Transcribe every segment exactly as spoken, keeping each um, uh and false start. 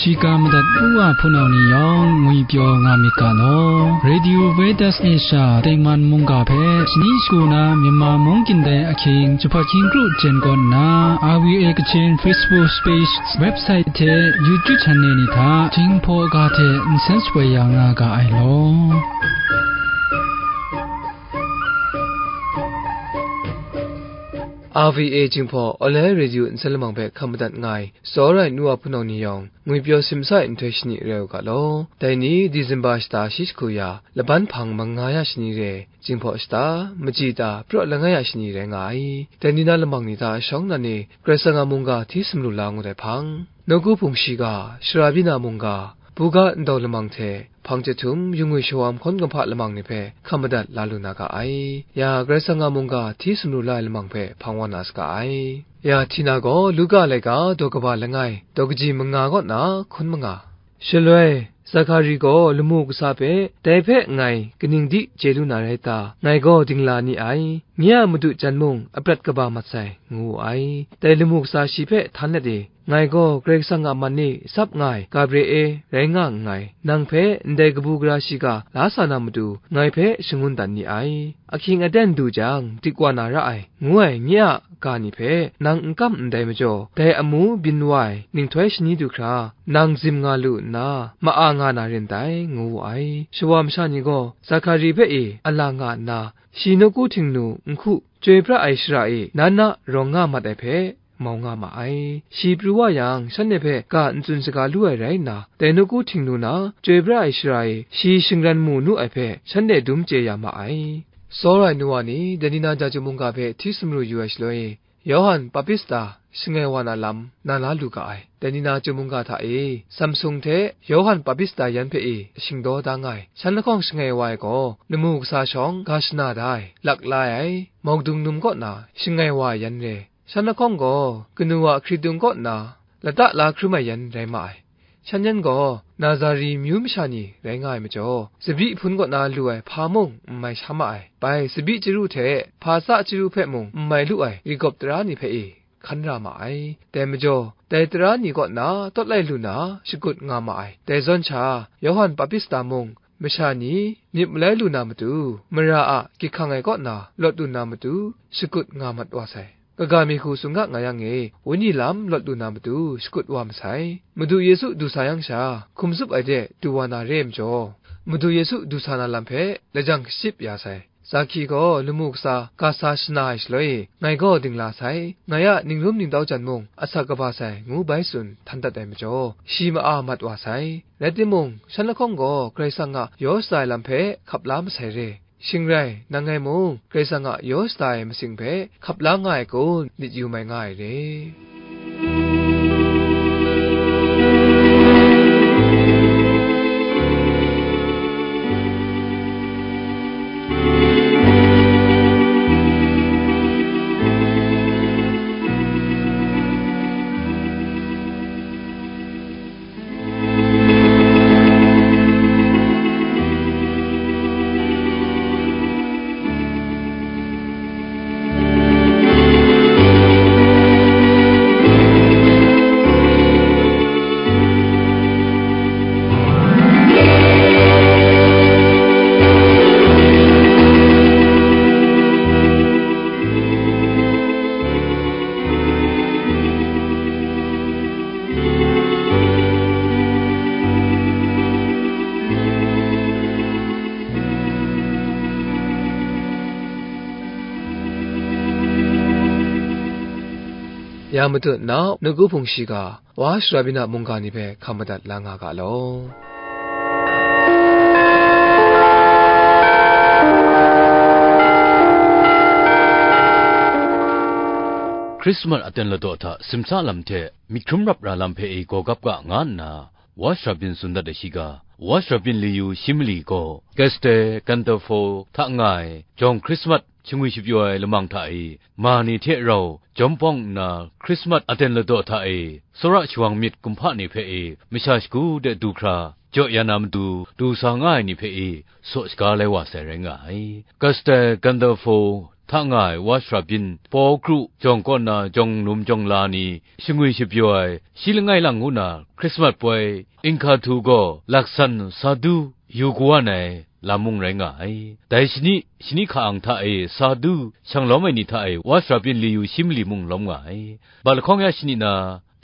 Shiga madat u wa hpunau ni yawng ngwi pyaw nga myit ga law. Radio Veritas Asia Tengman mungga hpe shani shagu na Myanmar mung kyin dai ahkying jahpat hkying kru jen kawn nna, R V A Kachin Facebook page, website hte YouTube channel ni hta Jinghpaw ga hte nsen shapoi ya nga ga ai law. R V A Jinghpaw Online Radio nsen lamang hpe hkam madat nga ai, tsawra ai nu wa hpunau ni yawng, ngwi pyaw simsa ai nhtoi shani rai u ga law. Dai ni, December shata shi jahku ya, laban hpang manga ya shani re, Jinghpaw shata, machyi ta, praw langai ya shani rai nga ai. Dai ni na lamang ni hta shawng nnan e, Karai Kasang a mungga hti sumru la ngut ai hpang, nawku hpung shiga, shara byin a mungga, buga ndau lamang hte, hpang chyahtum, yu ngwi shawam hkawn kumhpa lamang ni hpe hkam madat la lu na ga ai. Ya, Karai Kasang a mungga hti sumru la ai lamang hpe hpang wa na saga ai. Ya, Htina gaw Luka laika daw kaba langai, daw kaji manga kaw na hkun manga. Shaloi, Zakhari gaw lamu kasa hpe, dai hpe ngai kaning di chye lu na rai ta? Ngai gaw dingla ni ai, nye a madu jan mung aprat kaba mat sai, ngu wu ai. Dai lamu kasa shi hpe htan let e, ngai gaw Karai Kasang a man e sap nga ai Gabriel rai nga nngai. Nang hpe ndai kabu gara shiga la sa na matu, ngai hpe shangun dan ni ai. Ahkying aten du jang, dik wa na ra ai, ngu ai nye a ga ni hpe nang n kam ndai majaw, dai amu byin wa ai ninghtoi shani du hkra, nang zim nga lu nna, ma-a nga na rin dai, ngu wu ai. Shawa masha ni gaw Zakhari hpe e a la nga nna, shi nawku htingnu nhku chyoi pra ai shara e nan na rawng nga mat ai hpe, mau nga ma ai. Shi pru wa yang, shanhte hpe ga n tsun saga lu ai rai nna, dai nawku htingnu na chyoi pra ai shara e shi shingran mu nu ai hpe, shanhte dum chye ya ma ai. Tsawra ai nu wa ni, dai ni na ja chyum mungga hpe hti sumru yu ai shaloi, Yawhan Papista shangai wa na lam na la lu ga ai. Dai ni na chyum mungga hta e, Samsung hte Yawhan Papista yan hpe e shingdaw da nga ai. Shan lahkawng shangai wa ai gaw, lamu kasa shawng ga shana da ai, lak la ai, Maudung num kaw na shangai wa ai yan re. Shan lahkawng gaw kanu wa hkritung kaw na lata la hkrum ai yan rai ma ai. Shan yan gaw Nazari myu masha ni rai nga ai majaw, tsabyi hpun kaw na lu ai hpa mung n mai sha ma ai. Bai tsabyi chyaru hte hpa tsa chyaru hpe mung n mai lu ai rigawp tara ni hpe e hkan ra ma ai. Dai majaw, dai tara ni kaw na tawt lai lu na shakut nga ma ai. Dai zawn sha, Yawhan Papista mung masha ni myit malai lu na matu, mara a gyahkang ai kaw na lawt lu na matu, shakut nga mat wa sai. Kaga mi hku tsun ga nga yang e, wenyi lam lawt lu na matu shakut wa masai. Madu Yesu du sa yang sha, hkum tsup ai de du wa na re ai majaw, Madu Yesu du sa na lam hpe lajang kaship ya sai. Zaki gaw lamu kasa ga sa shana ai shaloi, ngai gaw dingla sai, ngai a ningrum ningtau jan mung asak kaba sai, ngu bai tsun htan dat ai majaw, shi ma-a mat wa sai. Rai timung, shan lahkawng gaw Karai Kasang a yaw shada ai lam hpe hkap la masai re. Shing rai, nang ngai mung, Karai Kasang a yaw shada ai masing hpe hkap la nga ai kun, myit yu mai nga ai re. Ya matut nau, nawku hpung shiga, wa shara byin a mungga ni hpe hkam madat la nga ga law. Christmas aten ladaw hta simsa lam hte myit hkrum rap ra lam hpe e gaw gap ga nga nna, wa shara byin tsun dat ai shiga, wa shara byin liyu shi mali gaw, Castel Gandolfo hta nga ai jawng Christmas shingwi shapyaw ai lamang hta e, ma ni hte rau jawm pawng nna, Christmas aten ladaw hta e, tsawra shawang myit kumhpa ni hpe e, masha shagu de du hkra, jaw ya na matu, du sa nga ai ni hpe e, saw shaga lai wa sai rai nga ai. Castel Gandolfo hta nga ai wa shara byin, paw kru jawng kaw na jawng lum jawng la ni, shangwi shapyaw ai, shi langai lang ngu na Hkrismat poi, Inghka htu gaw laksan sa du yu kawan ai lam mung rai nga ai. Dai shani, shani hka-ang hta e sa du shang lawm ai ni hta e wa shara byin li yu shi mali mung lawm nga ai. Bat lahkawng ya shani na,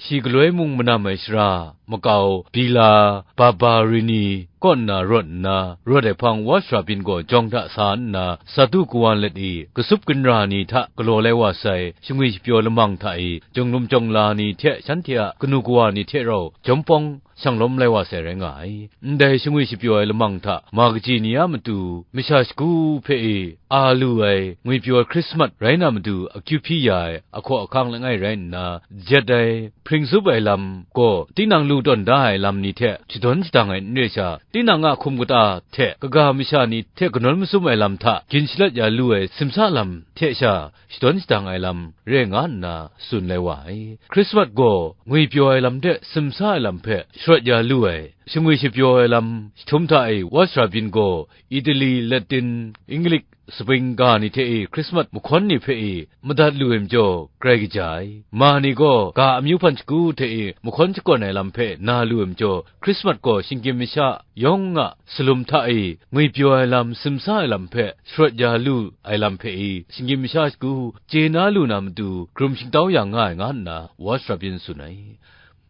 shi galoi mung manam ai shara, makau, Bila, Baba Rini, kaw nna rawt nna, rawt ai hpang wa shara byin gaw jawng hta sa nna, sa du kawan let i, kasup ginra ni hta galaw lai wa sai, shangwi shapyaw lamang hta i, jawng lum jawng la ni hte shanhte a kanu kawa ni hte rau jawm pawng shang lawm lai wa sai rai nga ai. Ndai shangwi shapyaw ai lamang hta ma kaji ni a matu, masha shagu hpe e a lu ai ngwipyaw ai Hkrismat rai na matu, akyu hpyi ya ai ahkaw ahkang langai rai nna, jet ai, hpring zup ai lam gaw, tinang lu tawn da ai lam ni hte shadawn shadang ai n re sha, tinang a hkum kata hte kaga masha ni hte kanawn masum ai lam hta gin shalat ya lu ai simsa lam hte sha shadawn shadang ai lam re nga nna tsun lai wa ai. Hkrismat gaw ngwipyaw ai lam hte simsa ai lam hpe sharawt ya lu ai, shangwi shapyaw ai lam jahtum hta e wa shara byin gaw, Italy, Latin, Inglik, Spring ga ni hte e Hkrismat mahkawn ni hpe e madat lu ai majaw, grai kaja ai. Ma ni gaw ga amyu hpan shagu hte e mahkawn shakawn ai lam hpe na lu ai majaw, Hkrismat gaw shinggyim masha yawng a salum hta e ngwipyaw ai lam, simsa ai lam hpe sharawt ya lu ai lam hpe e shinggyim masha shagu chye na lu na matu, hkrum shingtau ya nga ai, nga nna wa shara byin tsun ai.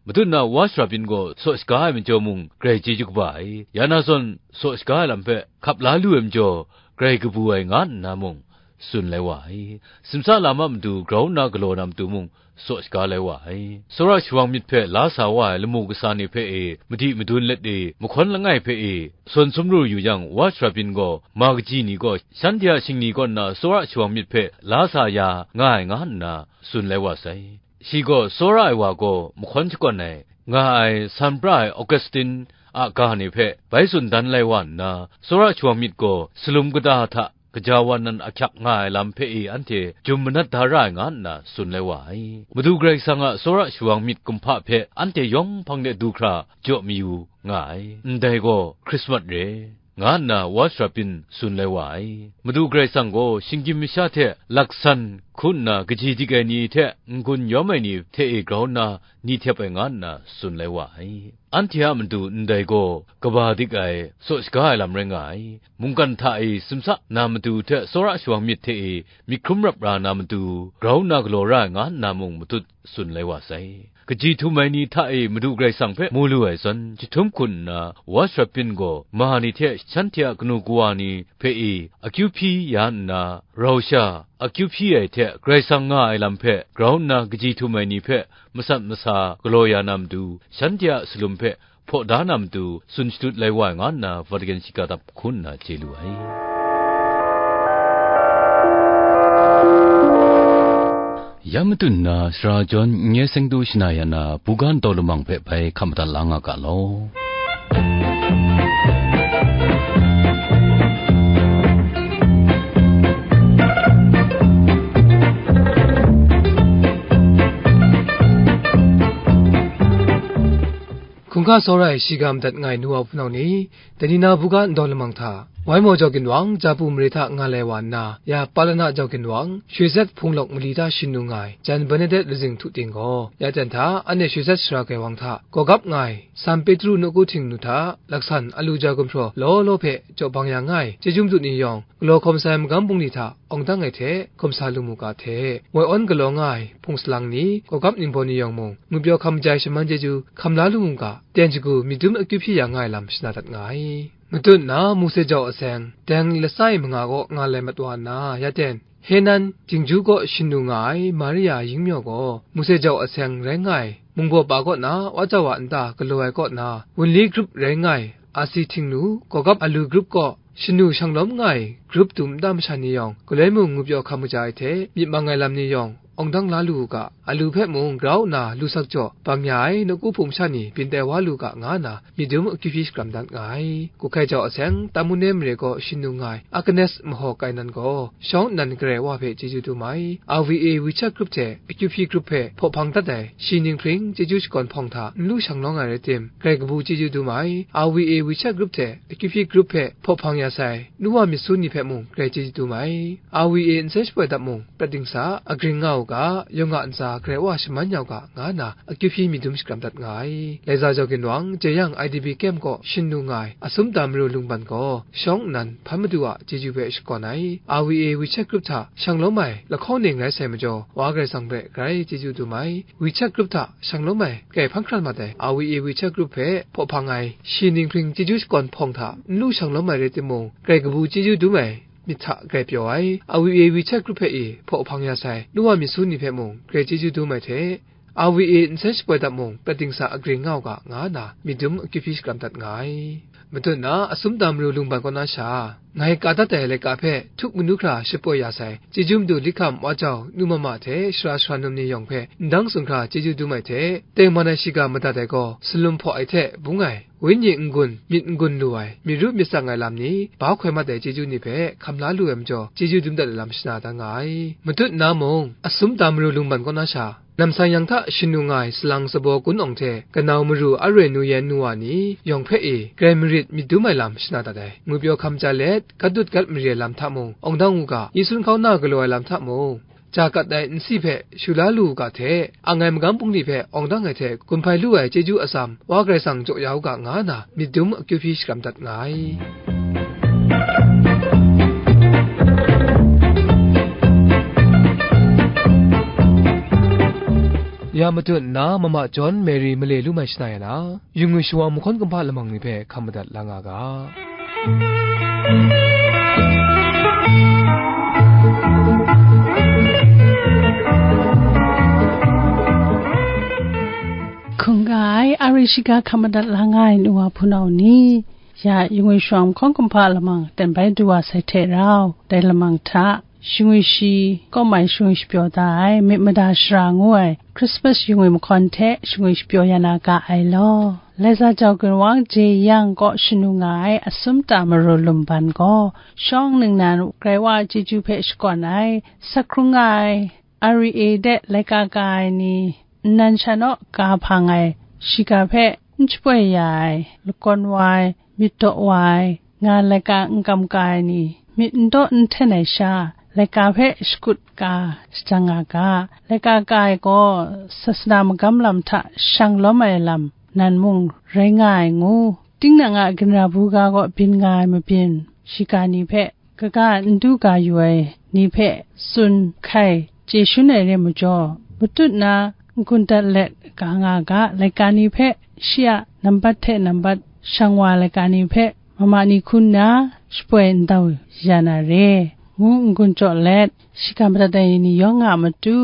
Matut na wa shara byin gaw saw shaga ai majaw mung, grai chyeju kaba ai. Ya na zawn, saw shaga ai lam hpe hkap la lu ai majaw, grai kabu ai, nga nna mung tsun lai wa ai. Simsa lam a matu grau nna galaw na matu mung, saw shaga lai wa ai. Tsawra shawang myit hpe la sa wa ai lamu kasa ni hpe e, madi madun let e, mahkawn langai hpe e, sawn sumru yu yang, wa shara byin gaw, ma kaji ni gaw, shanhte a shingni kaw nna tsawra shawang myit hpe la sa ya nga ai, nga nna tsun lai wa sai. Shi gaw tsawra ai wa gaw mahkawn shakawn ai, nga ai san pra ai Augustin a ga ni hpe bai tsun dan lai wa nna, tsawra shawang myit gaw salum kata hta kaja wan nan ahkyak nga ai lam hpe e anhte jum manat da ra ai, nga nna tsun lai wa ai. Madu Karai Kasang a tsawra shawang myit kumhpa hpe anhte yawng hpang de du hkra jaw mayu nga ai. Ndai gaw Hkrismat re, nga nna wa shara byin tsun lai wa ai. Madu Karai Kasang gaw shinggyim masha hte laksan hku nna kaji dik ai ni hte n-gun yawm ai ni hte e grau nna ni htep ai, nga nna tsun lai wa ai. Anhte a matu ndai gaw kaba dik ai, saw shaga ai lam rai nga ai. Mungkan hta e simsa na matu hte tsawra shawang myit hte e myit hkrum rap ra na matu, grau nna galaw ra ai, nga nna mung matut tsun lai wa sai. Kaji htum ai ni hta e Madu Karai Kasang hpe mu lu ai zawn, jahtum hkun nna wa shara byin gaw ma ni hte shanhte a kanu kawa ni hpe e akyu hpyi ya nna, rau sha akyu hpyi ai hte Karai Kasang nga ai lam hpe grau nna kaji htum ai ni hpe masat masa galaw ya na matu, shanhte a salum hpe hpaw da na matu, tsun shadut lai wa ai, nga nna Vatican shiga dap hku nna chye lu ai. Ya matut nna, sara jawn n-, nye seng du shana ya na, buga ntaw lamang hpe bai hkam madat la nga ga law. Hkungga tsawra ai shiga madat nga ai nu wa hpunau ni, dai ni na buga ndaw lamang hta, Waimaw jau ginwang, Japu mare hta nga lai wa nna, ya Palana jau ginwang, Shwe Zet Hpung Lawk mali hta shin lu nga ai, Jan Bernadette Razing Htu Ting gaw, ya ten hta, anhte Shwe Zet Sara Grai Wang hta, gawgap nga ai, San Petru nawku htingnu hta, laksan alu ja gumhpraw law law hpe jaw bang ya nga ai, chyeju madu ni yawng, galaw hkawm sai magam bungli hta awng dang ai hte, hkum sa lu mu ga hte, woi awn galaw nga ai hpung salang ni, gawgap ningbaw ni yawng mung, ngwipyaw hkam maja ai shaman chyeju hkam la lu mu ga, ten shagu myit dum akyu hpyi ya nga ai lam shana dat nga ai. Matut na Mose jau aseng, deng latsa e manga kaw nga lai mat wa nna, ya ten, Henan, Jingju kaw shin lu nga ai Maria Yingmyaw gaw, Mose jau aseng rai nga ai, mungbaw pa kaw na, wa jau a nta galaw ai kaw na, wunli grup rai nga ai, Asi htingnu, gawgap alu grup kaw, shanu shanglawm nga ai, grup du nta masha ni yawng, galoi mung ngwipyaw hkam kaja ai hte, myit mang ai lam ni yawng, awng dang la lu u ga, alu hpe mung grau nna lu sak jaw, bang ya ai nawku hpung masha ni byin tai wa lu ga, nga nna myit dum akyu hpyi shakram dat nga ai. Kuhkai jau aseng, Tamunem mare kaw shin nu nga ai Agnes Mahaw Kainan gaw, shawng nnan Karai Wa hpe chyeju dum ai. R V A WeChat group hte akyu hpyi group hpe hpaw hpang dat ai shi ninghpring chyeju shakawn hpawng hta n lu shang lawm ai rai tim, grai kabu chyeju dum ai. R V A WeChat group hte akyu hpyi group hpe hpaw hpang ya sai nu wa myit su ni hpe mung grai chyeju dum ai. R V A nsen shapoi dap mung, prat dingsa a gring nga u ga, yawng a ntsa Karai Wa shaman ya u ga, nga nna akyu hpyi myit dum shakram dat nga ai. Laiza Jau Ginwang, Jeyang I D P kem kaw shin nu nga ai Asumta Maru Lungban gaw, shawng nnan hpan madu a chyeju hpe shakawn ai. R V A WeChat group hta shang lawm ai lahkawng ning rai sai majaw, Wa Karai Kasang hpe grai chyeju dum ai. WeChat group hta shang lawm ai kai hpan hkran mat ai R V A WeChat group hpe hpaw hpang ai shi ninghpring chyeju shakawn hpawng hta n lu shang lawm ai rai timung, grai kabu chyeju dum ai myit hta grai pyaw ai. R V A WeChat group hpe i hpaw hpang ya sai nu wa myit su ni hpe mung grai chyeju dum ai hte, R V A nsen shapoi dap mung, prat dingsa a gring nga u ga, nga nna myit dum akyu hpyi shakram dat nga ai. Matut na Asumta Maru Lungban kaw na sha, ngai ka dat ai laika hpe htup manu hkra shapoi ya sai, chyeju madu Likham Wa Jau, Nu Mama hte sara sara num ni yawng hpe ndang tsun hkra chyeju dum ai hte, tengman ai shiga madat ai gaw salum hpaw ai hte bung ai, wenyi n-gun, myit n-gun lu ai, myit ru myit tsang ai lam ni, ba hkoi mat ai chyeju ni hpe hkam la lu ai majaw, chyeju dum dat ai lam shana da nga ai. Matut na mung, Asumta Maru Lungban kaw na sha, Namsang yang hta shin nu nga ai salang sabaw kun awng hte, kanau maru Aroi Nu Yan Nu Wa ni yawng hpe e, grai marit myit dum ai lam shana dat ai. Ngwipyaw hkam ja let, gat dut gat mari ai lam hta mung, awng dang u ga, i sun hkau na galaw ai lam hta mung, ja kat ai nsi hpe shu la lu u ga hte, ang ai magam bungli hpe awng dang ai hte gun hpai lu ai chyeju atsam, Wa Karai Kasang jaw ya u ga, nga nna myit dum akyu hpyi shakram dat nga ai. Ya matut nna, Mama John Mary male lu mai shana ya na, yu ngwi shawang mahkawn kumhpa lamang ni hpe hkam madat la nga ga. Hkungga ai, a rai shiga hkam madat la nga ai nu wa hpunau ni, ya yu ngwi shawang mahkawn kumhpa lamang ten bai du wa sai hte rau, dai lamang hta, shingwi shi, kawm ai shingwi shapyaw da ai, myit mada shara ngu ai, Christmas yu ngwi mahkawn hte shingwi shapyaw ya na ga ai law. Laiza Jau Ginwang Jeyang kaw shin nu nga ai Asumta Maru Lungban gaw, shawng ningnan Karai Wa chyeju hpe shakawn ai, sak hkrung nga ai, R V A de laika ka ai ni, nnan sha naw ka hpang ai, shiga hpe n shapoi ya ai, lakawn wa ai, myit daw wa ai, nga laika n kam ka ai ni, myit n daw n hten ai sha, laika hpe shakut ka shajang nga ga, laika ka ai gaw, sasana magam lam hta shang lawm ai lam, nan mung rai nga ai ngu, tinang a ginra buga kaw byin nga ai mabyin, shiga ni hpe, kaga n du ga yu ai ni hpe tsun hkai chye shun ai re majaw, matut na n-gun dat let ga nga ga, laika ni hpe shi a nambat hte nambat shang wa laika ni hpe mama ni hku nna shapoi ndau ya na re, ngu n-gun jaw let, shiga madat ai ni yawng a matu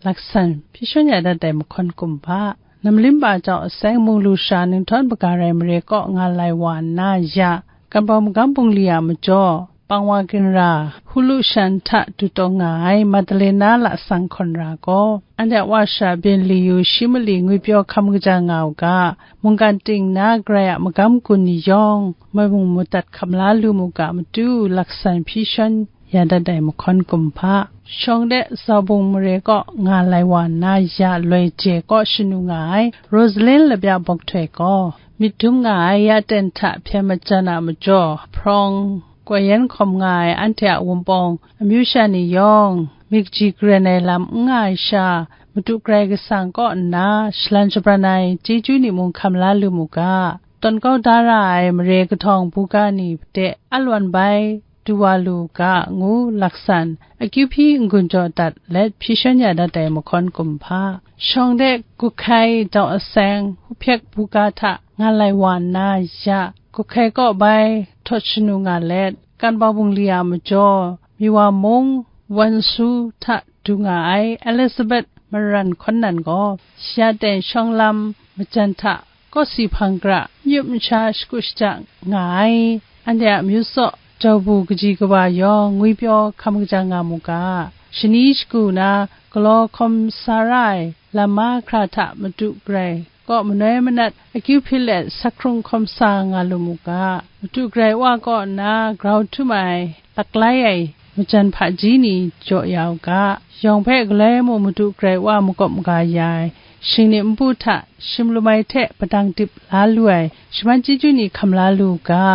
laksan hpyi shawn ya dat ai mahkawn kumhpa, Namlim Ba Jau Aseng Munglu Sha Ninghtawn Baga Rai Mare kaw nga lai wa nna ya, Kanbau Magam Bungli a majaw, Pangwa Ginra, Hulu Shan hta du taw nga ai Madalena Lasang Hkawn Ra gaw, anhte a wa sha byin li yu shi mali ngwipyaw hkam kaja nga u ga, mungkan ting na Karai a magam gun ni yawng, mai mung madat hkam la lu mu ga matu, laksan hpyi shawn ya dat ai mahkawn kumhpa, shawng de Zaubung Mare kaw nga lai wa nna ya loi je kaw shanu nga ai Rosalyn Labya Bawk Htoi gaw, myit dum nga ai ya ten hta hpyen majan a majaw, hprawng, koi yan hkawm nga ai anhte a wunpawng amyu sha ni yawng, myit kaji karen ai lam n nga ai sha, Madu Karai Kasang kaw nna shalan shabran ai chyeju ni mung hkam la lu mu ga, tawn kau da ra ai mare kahtawng buga ni de a lawn bai du wa lu ga, ngu laksan akyu hpyi n-gun jaw dat let hpyi shawn ya dat ai mahkawn kumhpa, shawng de Guhkai Dau Aseng Hpyek buga hta nga lai wa nna ya, Guhkai kaw bai htawt shanu nga let, Kanbau Bungli a majaw, Miwa mung, Wansu hta du nga ai Elizabeth Maran Hkawn Nan gaw, shi a ten shawng lam majan hta kawsi hpang gra n-yup n sha shakut shaja nga ai, anhte a myu tsaw jau bu kaji kawa yawng ngwipyaw hkam kaja nga mu ga, shani shagu na galaw hkawm sa ra ai lam mahkra hta madu garai kaw manoi manat akyu hpyi let, sa hkrung hkawm sa nga lu mu ga. Madu garai wa kaw nna grau htum ai, laklai ai majan hpaji ni jaw ya u ga. Yawng hpe galoi mung madu garai wa makawp maga ya ai, shing ni npu hta shim lum ai hte padang dip la lu ai, shaman chyeju ni hkam la lu u ga,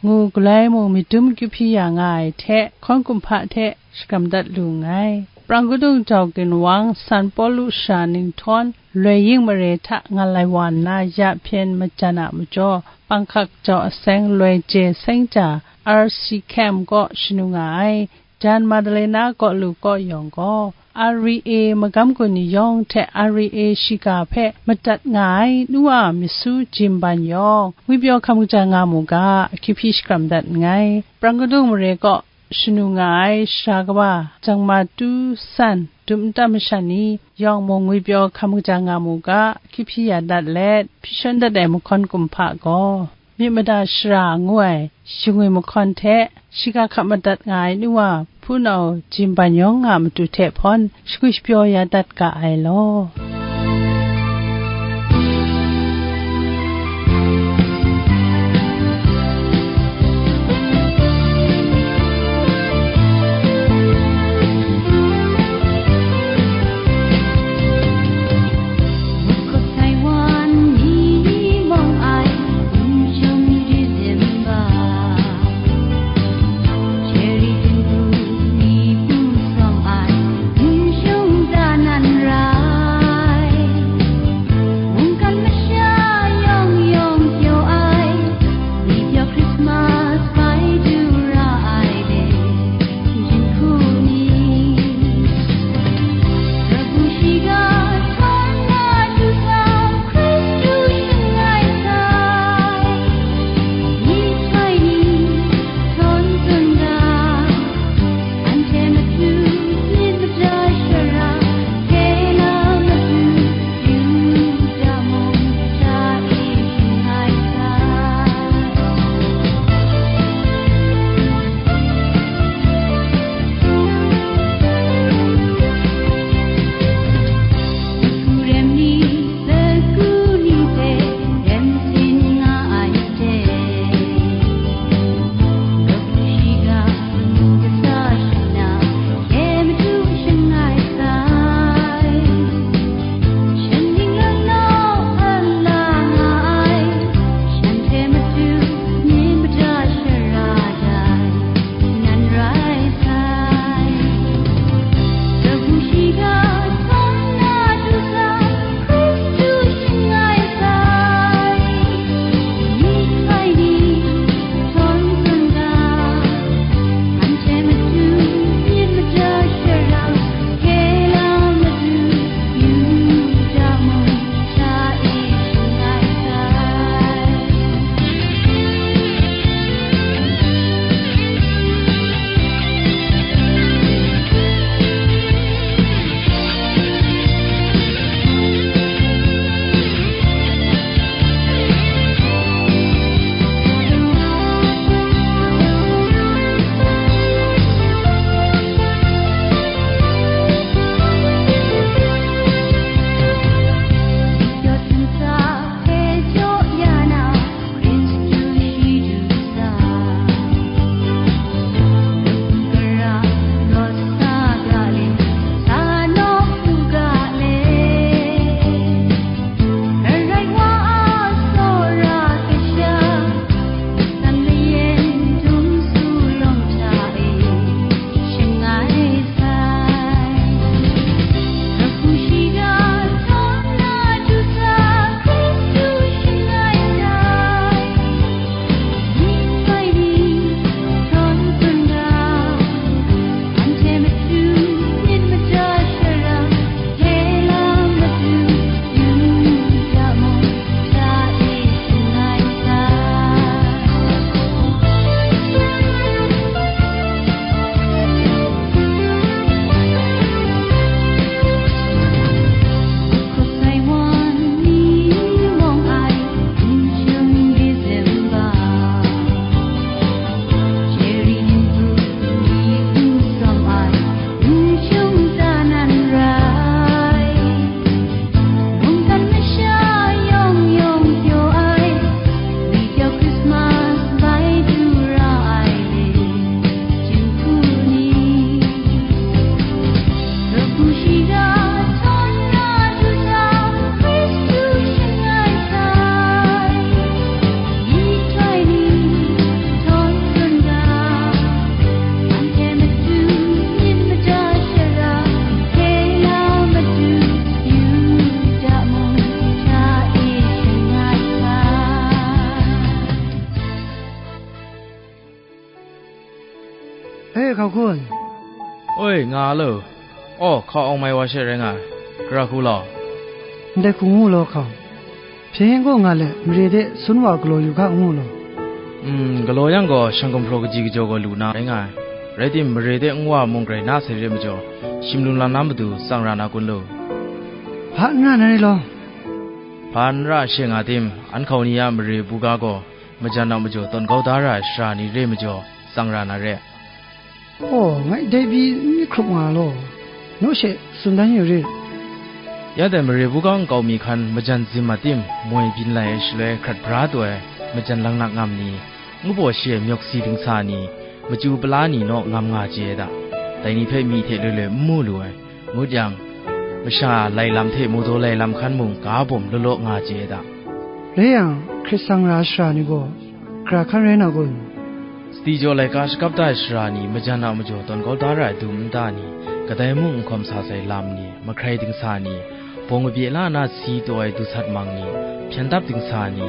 ngu galoi mung myit dum akyu hpyi ya nga ai hte, hkawn kumhpa hte shakram dat lu nngai. Prang kadung jau ginwang San Pawlu sha ninghtawn loi ying mare hta ngal ai wa nna, ya hpyen majan a majaw, panghkak jau aseng loi je seng ja R C Camp kaw shanu nga ai. Jan Madalena kaw lu kaw yawng gaw, R E A magam gun ni yawng hte R E A shiga hpe madat nga ai nu a myit su jim ban yawng, ngwipyaw hkam kaja nga mu ga, akyu hpyi shakram dat nngai. Prang kadung mare kaw shanu nga ai sara kaba Jangmatu San dum nta masha ni yawng mung ngwipyaw hkam kaja nga mu ga, akyu hpyi ya dat let, hpyi shawn dat ai mahkawn kumhpa gaw, myit mada shara ngu ai shingwi mahkawn hte shiga hkap madat nga ai nu wa hpunau jim ban yawng a matu hte hpawn shagwi shapyaw ya dat ga ai law. E, hkau kun. Oi, nga lo. Aw, hkau awng mai wa she rai nga ai. Gara hku law. Ndai hku ngu law hkau. Hpyen gaw nga let, mare de sun wa galaw yu ga ngu law. Mm, galaw yang gaw, shang gumhpraw kaji kajaw gaw lu na rai nga ai. Rai tim, mare de nwa mung grai na sai re majaw, shim lum lam na matu tsang ra na kun lo. Hpa n ra na re law. Hpa n ra she nga tim, an hkau ni a mare buga gaw, majan a majaw tawn kau da ra ai shara ni re majaw, tsang ra na re. Aw, ngai dai pyi n myit hkrup nga law, naw she tsun dan yu rit. Ya dai mare buga nkau mi hkan majan zim a tim, moi byin lai ai shaloi hkrat bra taw ai, majan langnak ngam ni, ngu baw shi ai myawk si dingsa ni, machyu pala ni naw ngam nga chye ai da. Dai ni hpe myi hte loi loi n mu lu ai, ngut yang, masha lai lam hte mu daw lai lam hkan mung ga bawm law law nga chye ai da. Rai yang, hkrit sang ra ai shara ni gaw, gara hkan rai na kun? Sadi jaw laika shakap da ai shara ni, majan a majaw tawn kau da ra ai dum nta ni, kadai mung n hkawm sa sai lam ni, mahkrai dingsa ni, bawng kabye la na si taw ai dusat mang ni, hpyen dap dingsa ni,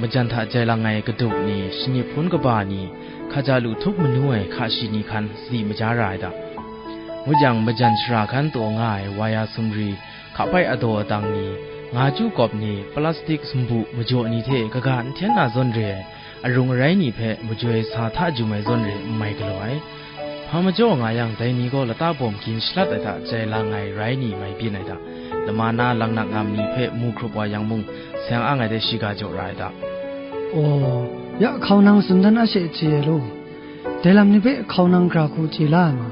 majan hta jai lang ai kaduk ni, shanip hpun kaba ni, hkaja lu htup manu ai hka shi ni hkan sadi maja ra ai da. Ngut yang, majan shara hkan taw nga ai waya sumri, hkapai adaw adang ni, nga chyu kawp ni, plastik sumbu majaw ni hte kaga n hten na zawn re ai, arung arai ni hpe majoi sa hta jum ai zawn re n mai galaw ai. Hpa majaw nga yang, dai ni gaw lata bawm gin shalat ai hta jai lang ai rai ni mai byin ai da. Lama na langnak ngam ni hpe mu hkrup wa yang mung, seng ang ai de shiga jaw ra ai da. Aw, ya hkau nang tsun dan a she chye ai law. Dai lam ni hpe hkau nang gara hku chye la ai ma?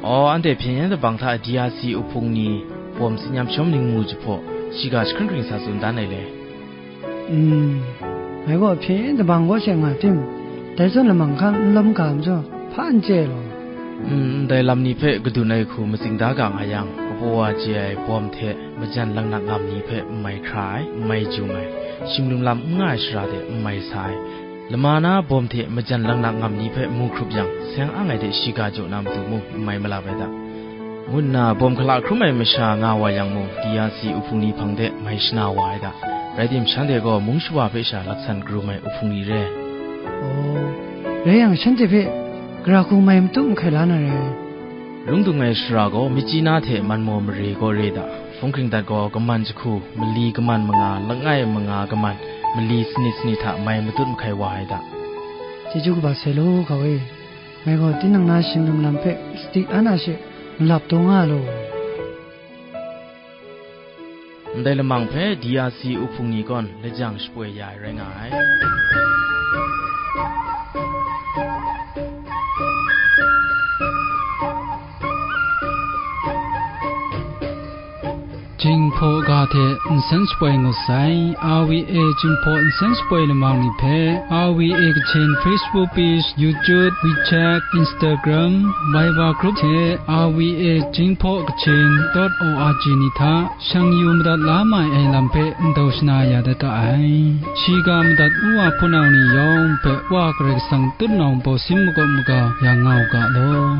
Aw, anhte hpyen yen dabang hta D R C uhpung ni bawm tsin yam shawm ning mu jahpaw, shiga jahkring hkring sa tsun dan ai le. Mm, ngai gaw hpyen yen dabang kaw she nga tim, dai zawn lamang hkan n lawm ga majaw, hpa n chye law. Mm, ndai lam ni hpe kadun ai hku matsing da ga nga yang, kapaw wa chye ai bawm hte majan langnak ngam ni hpe n mai hkra ai, n mai jum ai, shim lum lam n nga ai shara de n mai sa ai, lama na bawm hte majan langnak ngam ni hpe mu hkrup yang, seng ang ai de shiga jaw na matu mung n mai malap ai da, ngu nna bawm hkala hkrum ai masha nga wa yang mung, D R C uhpung ni hpang de mai shana wa ai da. Rai tim, shanhte gaw mung shawa hpe sha laksan karum ai uhpung ni re. Aw, rai yang, shanhte hpe gara hku mai matup mahkai la na re. Lung dung ai shara gaw Myitkyina hte Manmaw mare gaw re da. Hpung hkring dat gaw kaman jahku, mali kaman manga, langai manga kaman, mali sanit sanit hta mai matut mahkai wa ai da. Chyeju kaba sai law, hkau e. Ngai gaw tinang na shing lum lam hpe sadi an a she malap taw nga law. Ndai lamang hpe D R C uhpung ni gawn lajang shapoi ya ai rai nga ai. Jinghpaw ga hte nsen shapoi ngut sai, R V A Jinghpaw nsen shapoi lamang ni hpe, R V A Kachin Facebook page, YouTube, WeChat, Instagram, Viber group hte R V A Jinghpaw Kachin dot O R G ni hta shang yu madat la mai ai lam hpe ndau shana ya dat ga ai. Shiga madat u wa hpunau ni yawng hpe Wa Karai Kasang tutnawng bawsin makawp maga ya nga u ga law.